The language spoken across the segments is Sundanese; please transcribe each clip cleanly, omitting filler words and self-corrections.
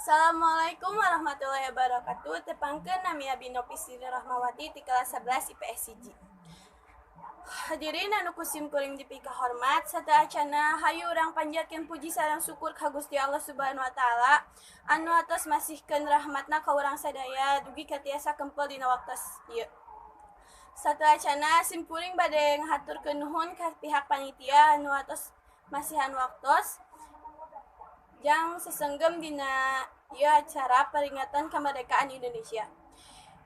Assalamualaikum warahmatullahi wabarakatuh. Tepangkeun, nami abi Novi Sri Rahmawati ti kelas 11 IPS 1. Hadirin anu ku sim kuring dipikahormat, sateuacanna hayu urang panjatkeun puji sareng syukur ka Gusti Allah Subhanahu wa Taala anu atos masihkeun rahmatna ka urang sadaya dugi ka tiasa kempel dina waktos ieu. Sateuacanna, sim kuring bade ngahaturkeun nuhun ka pihak panitia anu atos masihan waktos jang sesenggem dina ieu acara peringatan kemerdekaan Indonesia.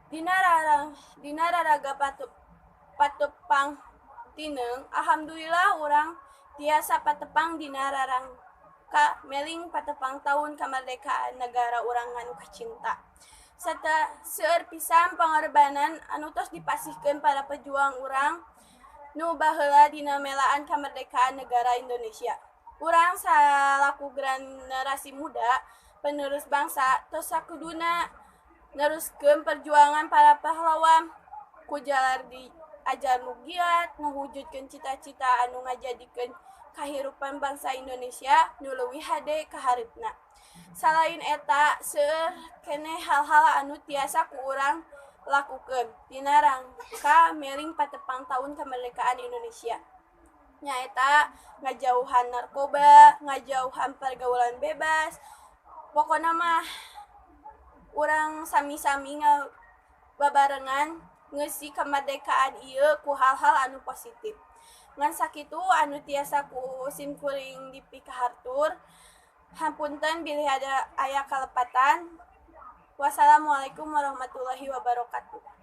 Dina raraga patepang tineung, alhamdulillah urang tiasa patepang dina rarangka meling patepang taun kemerdekaan negara urang anu kacinta. Serta seueur pisan pangorbanan anu tos dipasihkeun para pejuang urang nu baheula dina melaan kemerdekaan negara Indonesia. Urang salaku generasi muda penerus bangsa tos sakuduna neruskeun perjuangan para pahlawan ku jalar diajar nu giat ngawujudkeun cita-cita anu ngajadikeun kahirupan bangsa Indonesia nu leuwih hade ka hareupna. Salain eta, seueur keneh hal-hal anu tiasa ku urang lakukeun dina rangka meling patepang taun kemerdekaan Indonesia. Nyaeta ngajauhan narkoba, ngajauhan pergaulan bebas, pokona mah urang sami-sami babarengan ngeusi kemerdekaan ieu ku hal-hal anu positif. Ngan sakitu anu tiasa ku sim kuring dipikahatur. Hapunten bilih ada aya kalepatan. Wassalamualaikum warahmatullahi wabarakatuh.